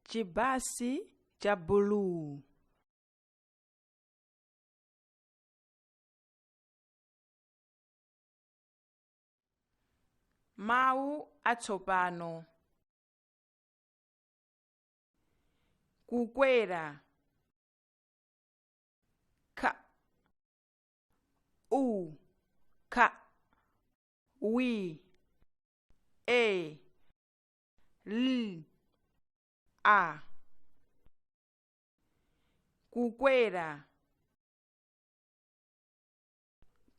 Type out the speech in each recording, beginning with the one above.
Chibasi cha buluwu. Mawu atsopano. Kukwera. K U K W E L A. Kukwera.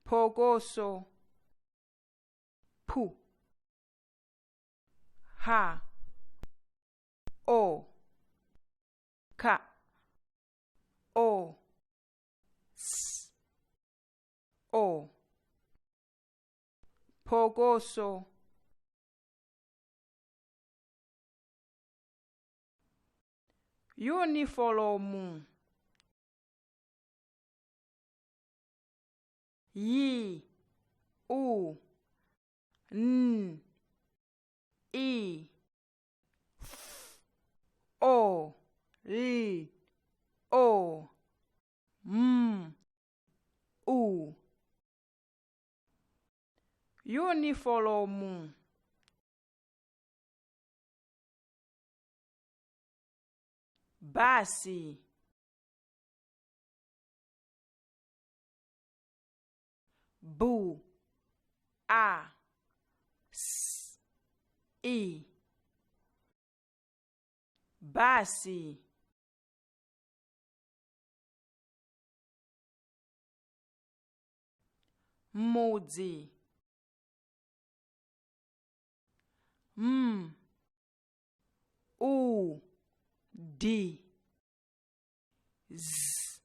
Phokoso. P H O K O S O. Phokoso. Yunifolomu. Y U N I F O L O M U. Yunifolomu. Basi. Bu A S I. Basi. Mudzi. M U D Z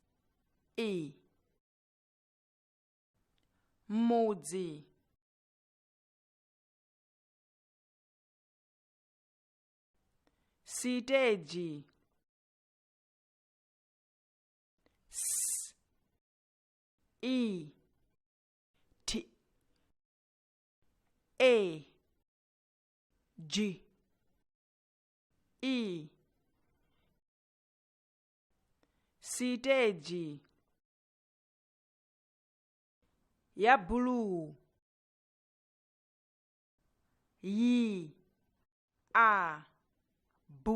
I. Mudzi. Siteji. S I T A G I. Siteji. Ya buluwu. Y A B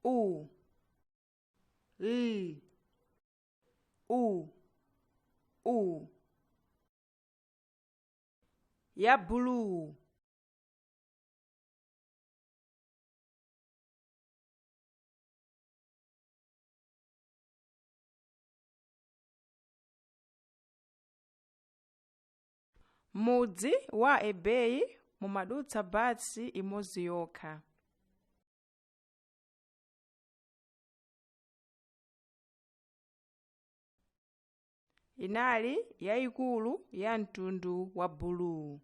U L U U. Ya buluwu. Mudzi wa Ebei mumadutsa basi imodzi yokha. Inali yayikulu ya mtundu wa buluwu.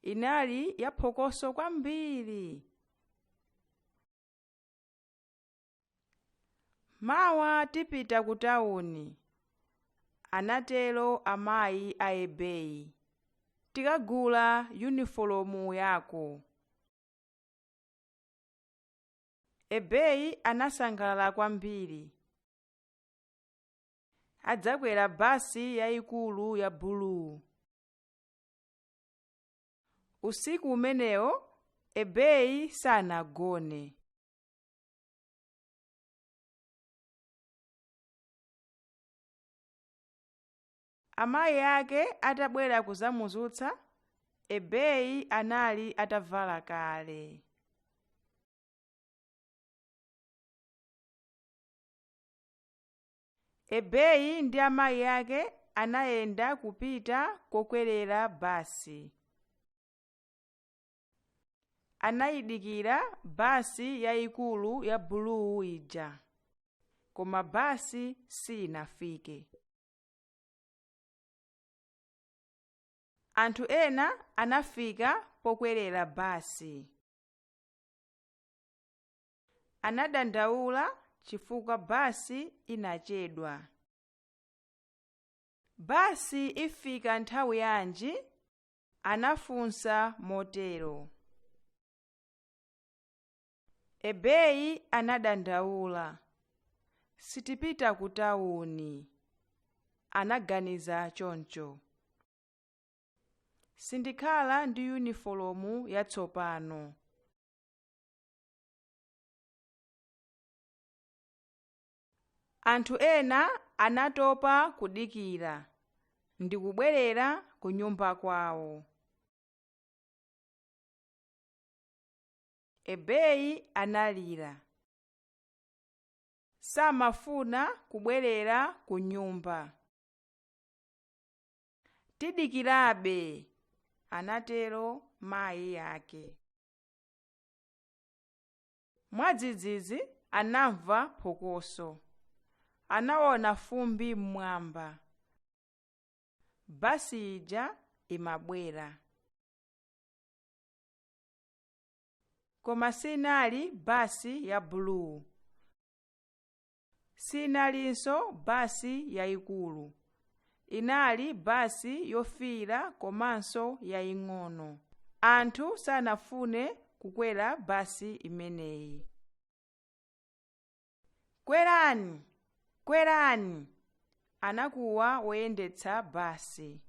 Inali yaphokoso kwambiri. Mawa tipita ku tawuni, anatero amayi a Ebei. Tikagula yunifolomu yako. Ebei anasangalala kwambiri. Adzakwera basi yayikulu ya buluwu. Usiku umenewo Ebei sanagone. Amayi ake atabwera kudzamuzutsa, Ebei anali atavala kale. Ebei ndi amayi ake anayenda kupita kokwerera basi. Anayidikira basi yayikulu ya buluwu ija, koma basi sinafike. Anthu ena anafika pokwerera basi. Anadandaula chifukwa basi inachedwa. Basi ifika nthawi yanji? Anafunsa motero. Ebeyi anadandaula. Sitipita ku tawuni, anaganiza choncho. Sindikhala ndi yunifolomu yatsopano. Anthu ena anatopa kudikira ndikubwerera ku nyumba kwawo. Ebeyi analira. Samafuna kubwerera ku nyumba. Tidikirabe, anatero mayi ake. Mwadzidzidzi anamva phokoso. Anaona fumbi mmwamba. Basi ija imabwera. Koma sinali basi ya buluwu. Sinalinso basi yayikulu. Inali basi yofiira komanso yaying'ono. Anthu sanafune kukwera basi imeneyi. Kwerani! Kwerani! Anakuwa woyendetsa basi.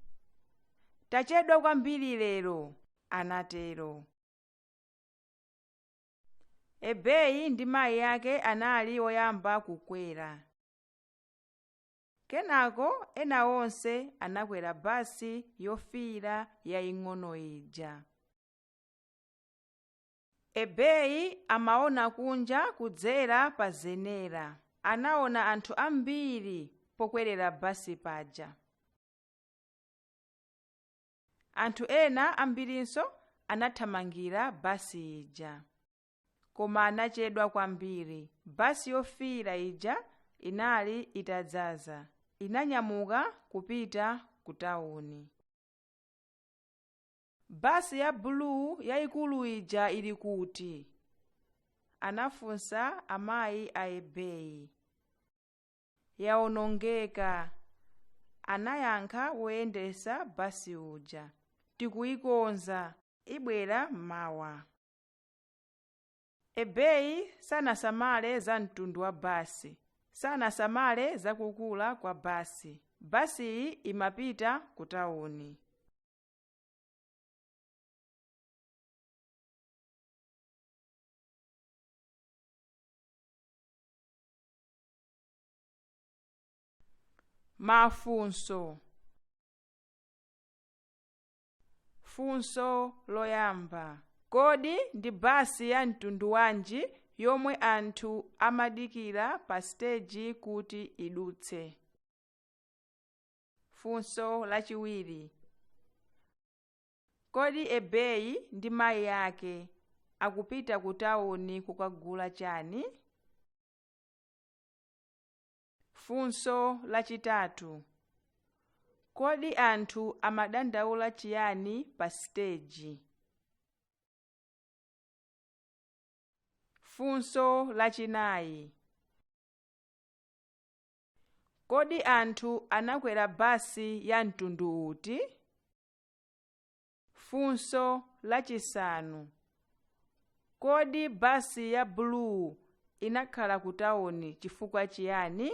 Tachedwa kwambiri lero, anatero. Ebeyi ndi mayi ake anali woyamba kukwera. Kenako ena onse anakwera basi yofiira yaying'ono ija. Ebeyi amaona kunja kudzera pa zenera. Anaona anthu ambiri pokwerera basi paja. Anthu ena ambirinso anathamangira basi ija. Koma anachedwa kwambiri. Basi yofiira ija inali itadzaza. Inanyamuka kupita ku tawuni. Basi ya buluwu yayikulu ija ili kuti? Anafunsa amayi a Ebeyi. Yawonongeka, anayankha woyendetsa basi uja. Tikuyikonza, ibwera mawa. Ebeyi sanasamale za mtundu wa basi. Sanasamale za kukula kwa basi. Basiyi imapita ku tawuni. Mafunso. Funso loyamba. Kodi ndi basi ya mtundu wanji yomwe anthu amadikira pa siteji kuti idutse? Funso lachiwiri. Kodi Ebeyi ndi mayi ake akupita ku tawuni kukagula chani? Funso lachitatu. Kodi anthu amadandaula chiyani pa siteji? Funso lachinayi. Kodi anthu anakwera basi ya mtundu uti? Funso lachisanu. Kodi basi ya buluwu inakhala ku tawuni chifukwa chiyani?